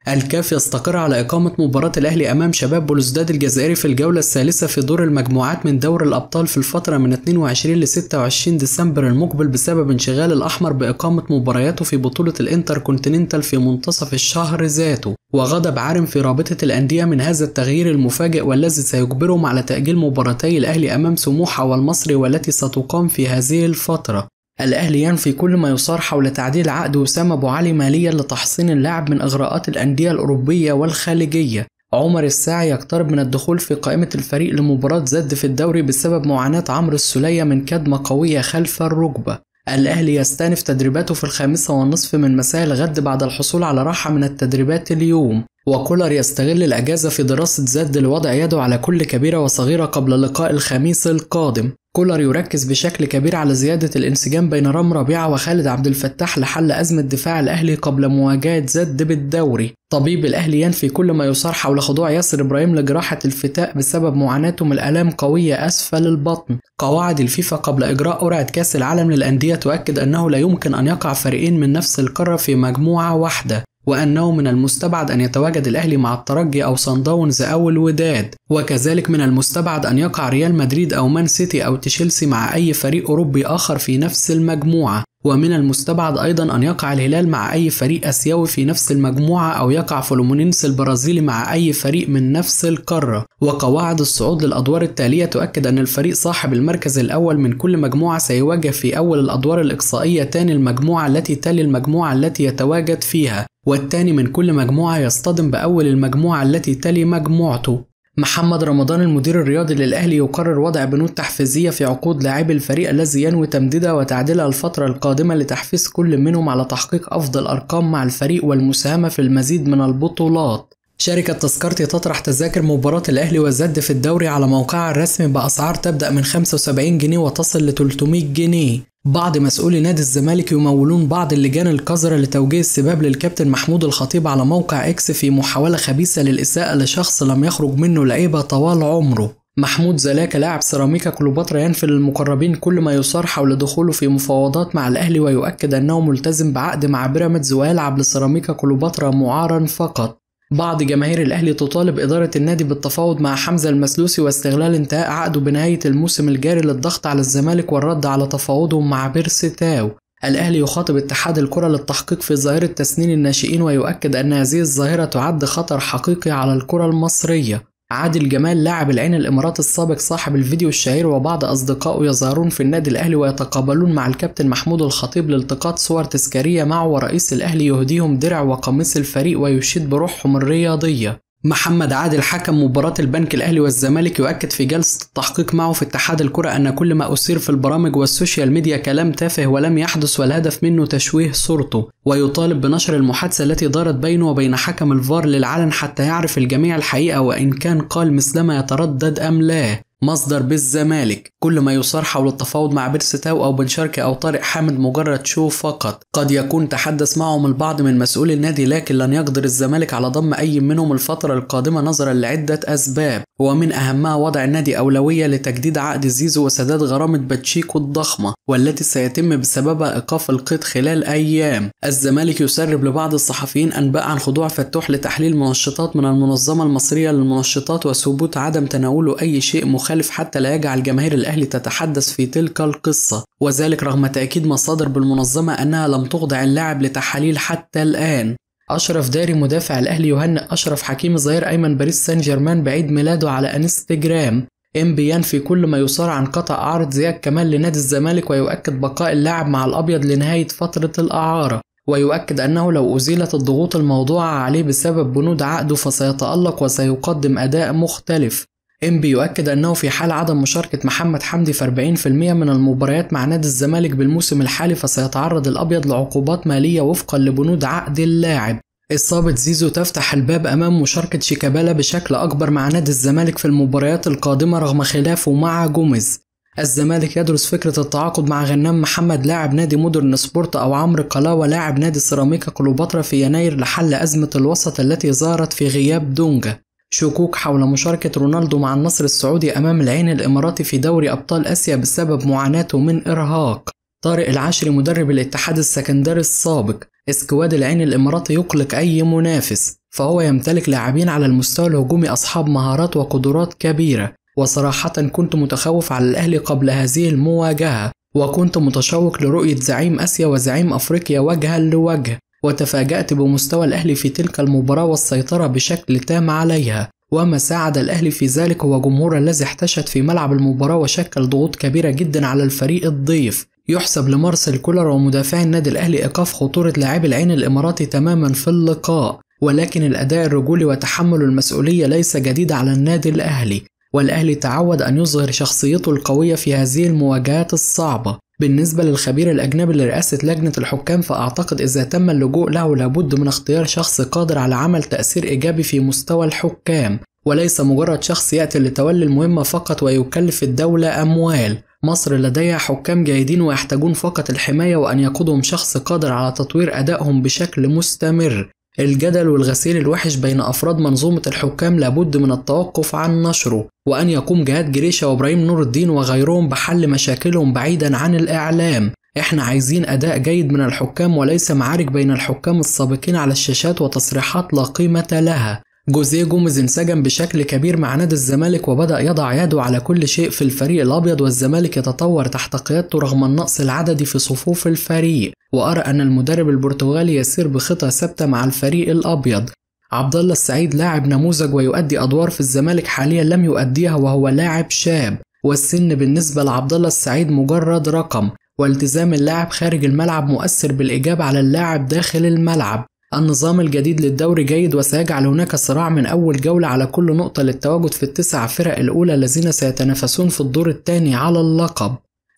الكاف يستقر على إقامة مباراة الأهلي أمام شباب بلوزداد الجزائري في الجولة الثالثة في دور المجموعات من دوري الأبطال في الفترة من 22 ل 26 ديسمبر المقبل بسبب انشغال الأحمر بإقامة مبارياته في بطولة الانتركونتيننتال في منتصف الشهر ذاته، وغضب عارم في رابطة الأندية من هذا التغيير المفاجئ والذي سيجبرهم على تأجيل مباراتي الأهلي أمام سموحة والمصري والتي ستقام في هذه الفترة. الأهلي ينفي كل ما يصار حول تعديل عقد وسام أبو علي ماليا لتحصين اللاعب من إغراءات الأندية الأوروبية والخليجية. عمر الساعي يقترب من الدخول في قائمة الفريق لمباراة زد في الدوري بسبب معاناة عمرو السولية من كدمة قوية خلف الركبة. الأهلي يستأنف تدريباته في 5:30 من مساء الغد بعد الحصول على راحة من التدريبات اليوم، وكولر يستغل الأجازة في دراسة زد لوضع يده على كل كبيرة وصغيرة قبل لقاء الخميس القادم. كولر يركز بشكل كبير على زيادة الانسجام بين رام ربيعة وخالد عبد الفتاح لحل أزمة دفاع الأهلي قبل مواجهة زد بالدوري. طبيب الأهلي ينفي كل ما يصار حول خضوع ياسر إبراهيم لجراحة الفتاء بسبب معاناته من الآلام قوية أسفل البطن. قواعد الفيفا قبل إجراء قرعة كأس العالم للأندية تؤكد أنه لا يمكن أن يقع فريقين من نفس القارة في مجموعة واحدة، وأنه من المستبعد أن يتواجد الأهلي مع الترجي أو صن داونز أو الوداد، وكذلك من المستبعد أن يقع ريال مدريد أو مان سيتي أو تشيلسي مع أي فريق أوروبي آخر في نفس المجموعة، ومن المستبعد أيضا أن يقع الهلال مع أي فريق آسيوي في نفس المجموعة أو يقع فلومينينس البرازيلي مع أي فريق من نفس القارة. وقواعد الصعود للأدوار التالية تؤكد أن الفريق صاحب المركز الأول من كل مجموعة سيواجه في أول الأدوار الإقصائية تاني المجموعة التي تلي المجموعة التي يتواجد فيها، والتاني من كل مجموعة يصطدم بأول المجموعة التي تلي مجموعته. محمد رمضان المدير الرياضي للأهلي يقرر وضع بنود تحفيزية في عقود لاعبي الفريق الذي ينوي تمديدها وتعديلها الفترة القادمة لتحفيز كل منهم على تحقيق أفضل أرقام مع الفريق والمساهمة في المزيد من البطولات. شركة تذكرتي تطرح تذاكر مباراة الأهلي وزد في الدوري على موقعها الرسمي بأسعار تبدأ من 75 جنيه وتصل ل 300 جنيه. بعض مسؤولي نادي الزمالك يمولون بعض اللجان القذرة لتوجيه السباب للكابتن محمود الخطيب على موقع إكس في محاولة خبيثة للإساءة لشخص لم يخرج منه لعيبة طوال عمره. محمود زلاكا لاعب سيراميكا كليوباترا ينفي للمقربين كل ما يصار حول دخوله في مفاوضات مع الأهلي ويؤكد أنه ملتزم بعقد مع بيراميدز ويلعب لسيراميكا كليوباترا معارا فقط. بعض جماهير الأهلي تطالب إدارة النادي بالتفاوض مع حمزة المسلوسي واستغلال انتهاء عقده بنهاية الموسم الجاري للضغط على الزمالك والرد على تفاوضهم مع بيرستاو. الأهلي يخاطب اتحاد الكرة للتحقيق في ظاهرة تسنين الناشئين ويؤكد أن هذه الظاهرة تعد خطر حقيقي على الكرة المصرية. عادل جمال لاعب العين الإماراتي السابق صاحب الفيديو الشهير وبعض أصدقائه يظهرون في النادي الأهلي ويتقابلون مع الكابتن محمود الخطيب لالتقاط صور تذكارية معه، ورئيس الأهلي يهديهم درع وقميص الفريق ويشيد بروحهم الرياضية. محمد عادل حكم مباراة البنك الأهلي والزمالك يؤكد في جلسة التحقيق معه في اتحاد الكرة أن كل ما أثير في البرامج والسوشيال ميديا كلام تافه ولم يحدث والهدف منه تشويه صورته، ويطالب بنشر المحادثة التي دارت بينه وبين حكم الفار للعلن حتى يعرف الجميع الحقيقة وإن كان قال مثلما يتردد أم لا. مصدر بالزمالك: كل ما يصار حول التفاوض مع بيرستاو أو بن شرقي أو طارق حامد مجرد شو فقط. قد يكون تحدث معهم البعض من مسؤولي النادي لكن لن يقدر الزمالك على ضم أي منهم الفترة القادمة نظرا لعدة أسباب، ومن أهمها وضع النادي أولوية لتجديد عقد زيزو وسداد غرامة باتشيكو الضخمة والتي سيتم بسببها إيقاف القيد خلال أيام. الزمالك يسرب لبعض الصحفيين أنباء عن خضوع فتوح لتحليل منشطات من المنظمة المصرية للمنشطات وثبوت عدم تناوله أي شيء مخالف حتى لا يجعل جماهير الأهلي تتحدث في تلك القصة، وذلك رغم تأكيد مصادر بالمنظمة أنها لم تخضع اللاعب لتحاليل حتى الآن. أشرف داري مدافع الأهلي يهنئ أشرف حكيمي ظهير أيمن باريس سان جيرمان بعيد ميلاده على انستجرام. ينفي كل ما يصار عن قطع أعارة زياد كمال لنادي الزمالك ويؤكد بقاء اللاعب مع الأبيض لنهاية فترة الإعارة، ويؤكد أنه لو أزيلت الضغوط الموضوعة عليه بسبب بنود عقده فسيتألق وسيقدم أداء مختلف. يؤكد أنه في حال عدم مشاركة محمد حمدي في 40% من المباريات مع نادي الزمالك بالموسم الحالي فسيتعرض الأبيض لعقوبات مالية وفقا لبنود عقد اللاعب. إصابة زيزو تفتح الباب أمام مشاركة شيكابالا بشكل أكبر مع نادي الزمالك في المباريات القادمة رغم خلافه مع جوميز. الزمالك يدرس فكرة التعاقد مع غنام محمد لاعب نادي مودرن سبورت أو عمرو قلاوة لاعب نادي سيراميكا كليوباترا في يناير لحل أزمة الوسط التي ظهرت في غياب دونجا. شكوك حول مشاركة رونالدو مع النصر السعودي أمام العين الإماراتي في دوري أبطال آسيا بسبب معاناته من إرهاق. طارق العشري مدرب الاتحاد السكندري السابق: اسكواد العين الإماراتي يقلق أي منافس. فهو يمتلك لاعبين على المستوى الهجومي أصحاب مهارات وقدرات كبيرة، وصراحة كنت متخوف على الأهلي قبل هذه المواجهة، وكنت متشوق لرؤية زعيم آسيا وزعيم أفريقيا وجها لوجه، وتفاجأت بمستوى الأهلي في تلك المباراة والسيطرة بشكل تام عليها. وما ساعد الأهلي في ذلك هو جمهور الذي احتشد في ملعب المباراة وشكل ضغوط كبيرة جدا على الفريق الضيف. يحسب لمارسيل كولر ومدافعي النادي الأهلي إيقاف خطورة لاعبي العين الإماراتي تماما في اللقاء، ولكن الأداء الرجولي وتحمل المسؤولية ليس جديد على النادي الأهلي، والأهلي تعود أن يظهر شخصيته القوية في هذه المواجهات الصعبة. بالنسبة للخبير الأجنبي لرئاسة لجنة الحكام، فأعتقد إذا تم اللجوء له لابد من اختيار شخص قادر على عمل تأثير إيجابي في مستوى الحكام، وليس مجرد شخص يأتي لتولي المهمة فقط ويكلف الدولة أموال. مصر لديها حكام جيدين ويحتاجون فقط الحماية وأن يقودهم شخص قادر على تطوير أدائهم بشكل مستمر. الجدل والغسيل الوحش بين أفراد منظومة الحكام لابد من التوقف عن نشره، وأن يقوم جهاد جريشة وإبراهيم نور الدين وغيرهم بحل مشاكلهم بعيدا عن الإعلام. إحنا عايزين أداء جيد من الحكام وليس معارك بين الحكام السابقين على الشاشات وتصريحات لا قيمة لها. جوزيه جوميز انسجم بشكل كبير مع نادي الزمالك وبدأ يضع يده على كل شيء في الفريق الأبيض، والزمالك يتطور تحت قيادته رغم النقص العددي في صفوف الفريق، وأرى أن المدرب البرتغالي يسير بخطة ثابتة مع الفريق الأبيض. عبد الله السعيد لاعب نموذج ويؤدي أدوار في الزمالك حاليا لم يؤديها وهو لاعب شاب، والسن بالنسبة لعبد الله السعيد مجرد رقم، والتزام اللاعب خارج الملعب مؤثر بالإيجاب على اللاعب داخل الملعب. النظام الجديد للدوري جيد وسيجعل هناك صراع من أول جولة على كل نقطة للتواجد في ال9 فرق الأولى الذين سيتنافسون في الدور الثاني على اللقب.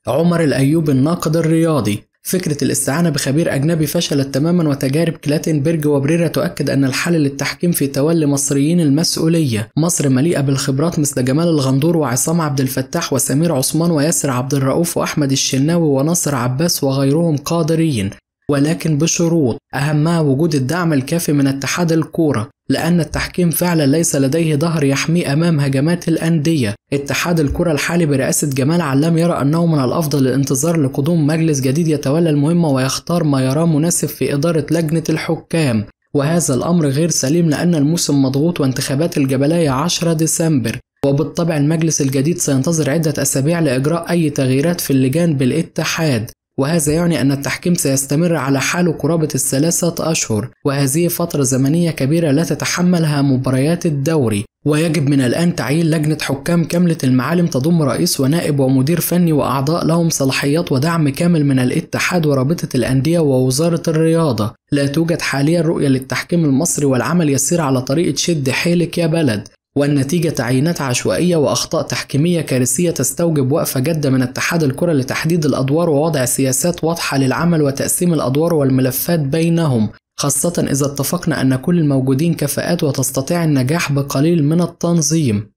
عمر الأيوب الناقد الرياضي: فكرة الاستعانة بخبير أجنبي فشلت تماما، وتجارب كلاتنبرج وبريرا تؤكد أن الحل للتحكيم في تولي مصريين المسؤولية. مصر مليئة بالخبرات مثل جمال الغندور وعصام عبد الفتاح وسمير عثمان وياسر عبد الرؤوف وأحمد الشناوي وناصر عباس وغيرهم قادرين، ولكن بشروط، أهمها وجود الدعم الكافي من اتحاد الكورة، لأن التحكيم فعلا ليس لديه ظهر يحميه أمام هجمات الأندية. اتحاد الكرة الحالي برئاسة جمال علام يرى أنه من الأفضل الانتظار لقدوم مجلس جديد يتولى المهمة ويختار ما يراه مناسب في إدارة لجنة الحكام، وهذا الأمر غير سليم لأن الموسم مضغوط وانتخابات الجبلية 10 ديسمبر، وبالطبع المجلس الجديد سينتظر عدة أسابيع لإجراء أي تغييرات في اللجان بالاتحاد، وهذا يعني أن التحكيم سيستمر على حاله قرابة 3 أشهر، وهذه فترة زمنية كبيرة لا تتحملها مباريات الدوري. ويجب من الآن تعيين لجنة حكام كاملة المعالم تضم رئيس ونائب ومدير فني وأعضاء لهم صلاحيات ودعم كامل من الاتحاد ورابطة الأندية ووزارة الرياضة. لا توجد حاليا رؤية للتحكيم المصري، والعمل يسير على طريقة شد حيلك يا بلد، والنتيجة تعيينات عشوائية وأخطاء تحكيمية كارثية تستوجب وقفة جادة من اتحاد الكرة لتحديد الأدوار ووضع سياسات واضحة للعمل وتقسيم الأدوار والملفات بينهم، خاصة إذا اتفقنا أن كل الموجودين كفاءات وتستطيع النجاح بقليل من التنظيم.